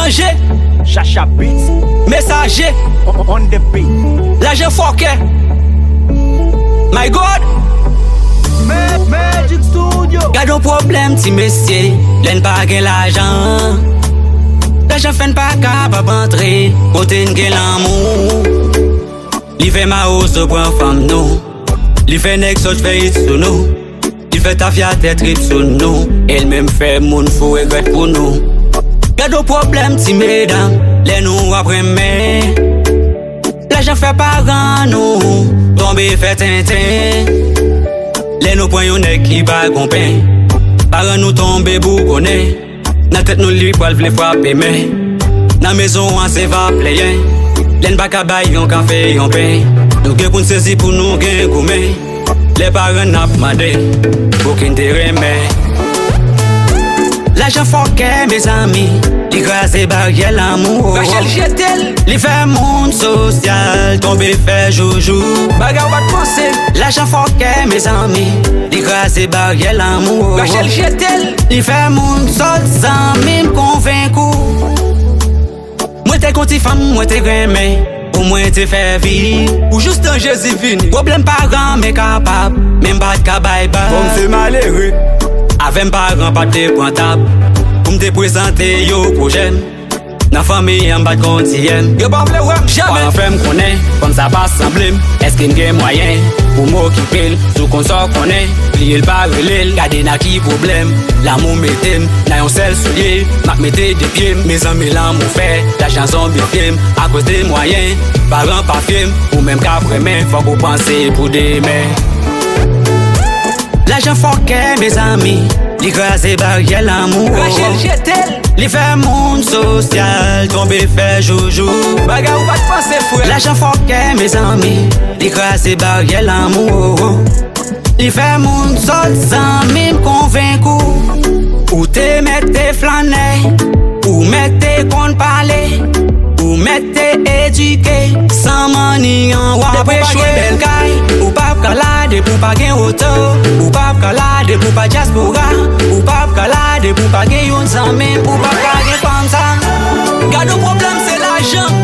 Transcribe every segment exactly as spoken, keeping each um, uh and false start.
Mesaje. Chacha Beats. Mesaje. On, on the beat. Lajan fòkè. My God. Ma-, Magic Studio. Gad yon pwoblèm ti mesye, lè n pa gen lajan. Lajan fè n pa kapab antre kote n gen lanmou. Li fè mawozo pran fanm nou. Li fè nèg sòt fè it sou nou. Li fè tafyatè trip sou nou. E l menm fè moun fou regrèt pou nou. Gad yon pwoblèm ti medam, lè nou ap renmen. Lajan fè paran nou tonbe fè tenten. Lè nou pran yon nèg ki pa gonpen, paran nou tonbe bougonnen. Nan tèt nou li pral vle frape men. Nan mezon an se va plenyen. Lè n pa ka bay yon kafe yon pen, nou gen pou n sezi pou nou gen goumen. Lè paran n ap mande pou ki n te renmen. Lajan fòkè mezanmi, li kraze baryè lanmou. Rachel jete l. Li fè moun sosyal tonbe fè joujou. Bagay ou pa t panse. Lajan fòkè mezanmi, li kraze baryè lanmou. Rachel jete l. Li fè moun sòt zanmi m konvenk ou. Mwen te gon ti fanm mwen te renmen, pou mwen te fè vi. Pou jis tan Jezi vini. Pwoblèm paran m kapab, men m pa t ka bay bay. Bon, m se malere. Avè m paran pa t te pran tab, pou m te prezante yo pwojè m. Nan fanmi an m pa t gon diyèm. Yo pa vle wè m jamè. Paran fè m konnen fanm sa pa sanble m. Èske m gen mwayen pou m okipe l? Si w konn sa w konnen, bliye l pa rele l. Gade nan ki pwoblèm lanmou mete m. Nan yon sèl soulye m ap mete de pye m. Mezanmi lanmou fè lajan zonbifye m. Akoz de mwayen paran pa fye m. Ou menm k ap renmen fòk ou panse pou demen. Lajan fòkè mezanmi, li kraze baryè lanmou. Rachel jete l. Li fè moun sosyal tonbe fè joujou. Bagay ou pa t panse frè. Lajan fòkè mezanmi, li kraze baryè lanmou. Li fè moun sòt zanmi m konvenk ou. Ou te mèt te flannè, ou mèt te konn pale, ou mèt te edike. San manni an w ap echwe. Depi w pa gen bèl kay, ou p ap ka la. Depi w pa gen oto, ou p ap ka la. Depi w pa dyaspora, ou p ap ka la. Depi w pa gen youn zanmi m, ou p ap ka gen fanm sa. Gad yon pwoblèm se lajan.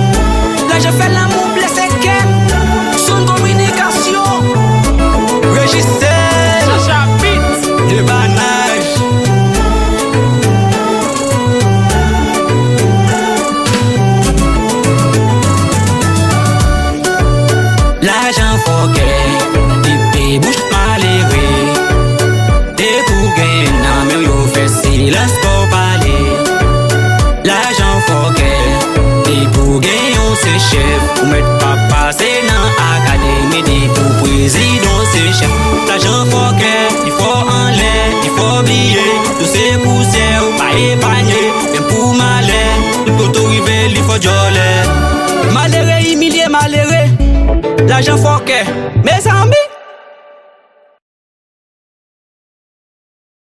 Lajan fè lanmou blese kè m. Sound Kominikasyon. Rejisè. Chacha Beats. Debanaj. Lajan fòkè, li pe bouch malere. Depi w gen nan men w, yo fè silans pa w pale. Lajan fòkè, depi w gen yon se chèf, ou mèt pa pase nan akademi, depi w prezidan se chèf. Lajan fòkè, li fò anlè, li fò biye, tou se pousyè, ou pa epanye, menm pou malè, tout kote w rive, li fò djòlè. Malere imilye malere, lajan fòkè, mezanmi.